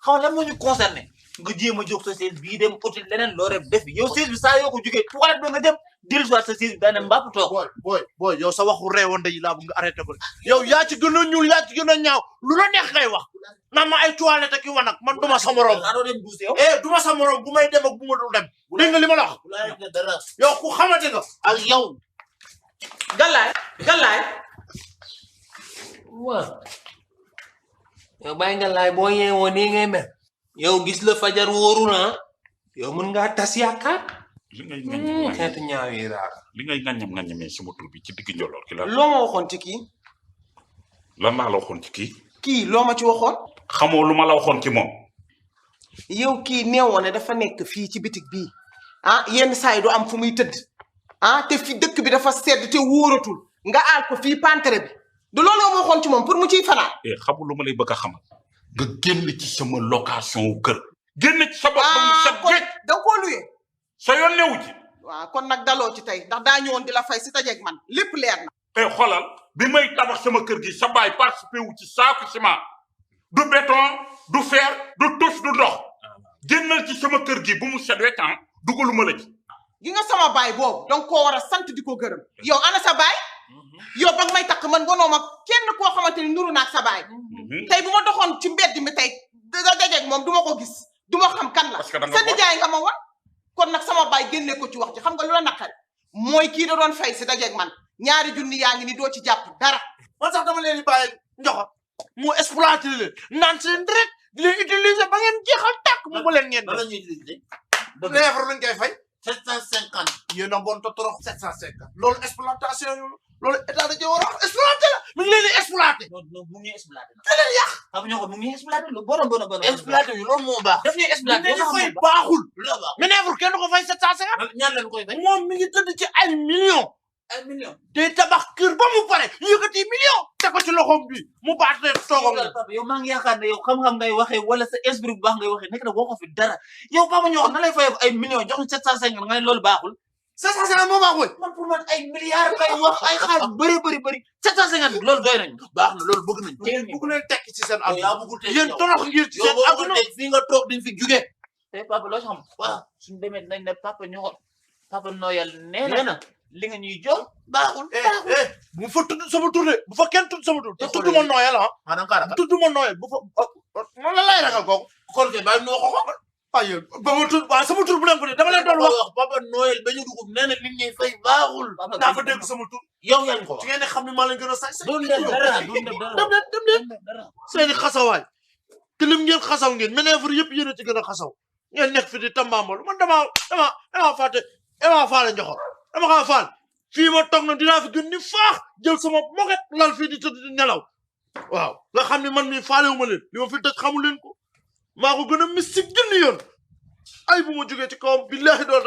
xam lan moo ñu concerné nga jéem a jóg sa siis bii dem uti leneen loo rek def yow siis bi saa yoo ko jógee toilette ba nga dem dellu soit sa siis bi daa ne mbàpp toog boy yow sa waxu reewande yi laa bëgg nga arrêté ko yow yaa ci gën a ñuul yaa ci gën a ñaaw lu la neex ngay wax naan ma ay toilette ak i wanag man duma sa morom duma sa morom bu may dem ak bu ma dul dem dégg nga li ma la wax yow ku xamante nga ak yow Galaay waaw yow bàyyi Galaay boo yeewoo nii ngay mel yow gis la fajar wóoru na yow mën ngaa tas yaakaar li ngay ngañ xeetu ñaaw yi daal li ngay ngañamee sama tur bi ci digg njoloor ki la loo ma waxoon ci kii lan laa la waxoon ci kii loo ma ci waxoon xamoo lu ma la waxoon ci moom yow kii neewoon ne dafa nekk fii ci bitig bii yenn saa yi du am fu muy tëdd te fi dëkk bi dafa sedd te wóoratul nga aal ko fii pantere bi du loolu nga ma waxoon ci moom pour mu ciy fanaan xamul lu ma lay bëgg a xamal nga génn ci sama location wu kër génn ci sa bopp ba mu set kon da nga koo luye sa yoon newu ci waaw kon nag daloo ci tey ndax daa ñëwoon di la fay si tajeeg man lépp leer na xoolal bi may tabax sama kër gi sa baay participé wu ci saaku ciment du béton du fer du tus du ndox génnal ci sama kër gi bu mu set wecc dugaluma la ci gi nga sama baay boobu danga koo war a sant di ko gërëm yow ana sa baay yow ba nga may takk man bonoo ma kenn koo xamante ni nuru naag sa baay tey bu ma doxoon ci mbedd mi tey da dajeeg moom du ma ko gis du ma xam kan la sa nijaay nga ma wan kon nag sama baay génne ko ci wax ji xam nga lu la naqari mooy kii da doon fay si dajeeg man ñaari junni yaa ngi ni doo ci jàpp dara man sax dama leen di bàyyi njoxo mu exploité leen naan seen direct di leen utiliser ba ngeen jeexal tàkk mu ba leen ngeen la ñuy utiliser neefar luñ koy fay 750 yéen a bon totorox 750 loolu exploitation loolu état da cee war a exploité la mi ngi leen di exploité non mu ngi exploité te leen yàq xam ñoo ko mu ngi exploité lu bon exploité yu loolu moo baax daf ñuy exploité dañu fay baaxul lu baax mais neefar kenn du ko fay 750 ñaan leen koy fay moom mi ngi tëdd ci ay millions ay millions day tabax kër ba mu pare yëkkati million te ko ci loxoom bi mu baat ne toogam papa yow maa ngi yaakaar ne yow xam-xam ngay waxee wala sa esprit bu baax ngay waxee nekk na boo ko fi dara yow papa ñoo xam na lay fay ay millions jox ñu 750 nga ne loolu baaxul 750 moo baaxul man pour man ay milliards ngay wax ay xaalis bëri 750 loolu doy nañu baax na loolu bëgg nañu yéen bëgg leen tekki ci seen yaa bëggul tekki yéen torox ngir ci seen àdduna fii nga toog diñ fi jugee te papa loo xam waaw suñu demee nañ ne papa ñoo papa nooyal nee na li nga ñuy jox baaxul bu fa tudd sama tur de bu fa kenn tudd sama tur te tudd ma nooyal tudd ma nooyal bu fa man la lay ragal kooku kon ke bàyyi noo ko ay ba ma tudd waaw sama tur bu leen ko de dama leen doon wax papa nooyal ba ñu dugub nee na li ñuy fay baaxul naa fa dégg sama tur yow yaa ñu ko wax ci ngeen xam ne maa leen gën a say doon def dara dem leen seeni xasawaay te lim ngeen xasaw ngeen manœuvre yëpp yéen a ci gën a xasaw ngeen nekk fi di tambaambal man dama fàtte dama faale njoxor dama xaa faal fii ma toog na dinaa fi gën ni faax jël sama moket lal fii di tëdd di nelaw waaw nga xam ne man mii faalewu ma leen li ma fi tëj xamu leen ko maa ko gën a mystique junni yoon ay bu ma jógee ci kawam billahi doon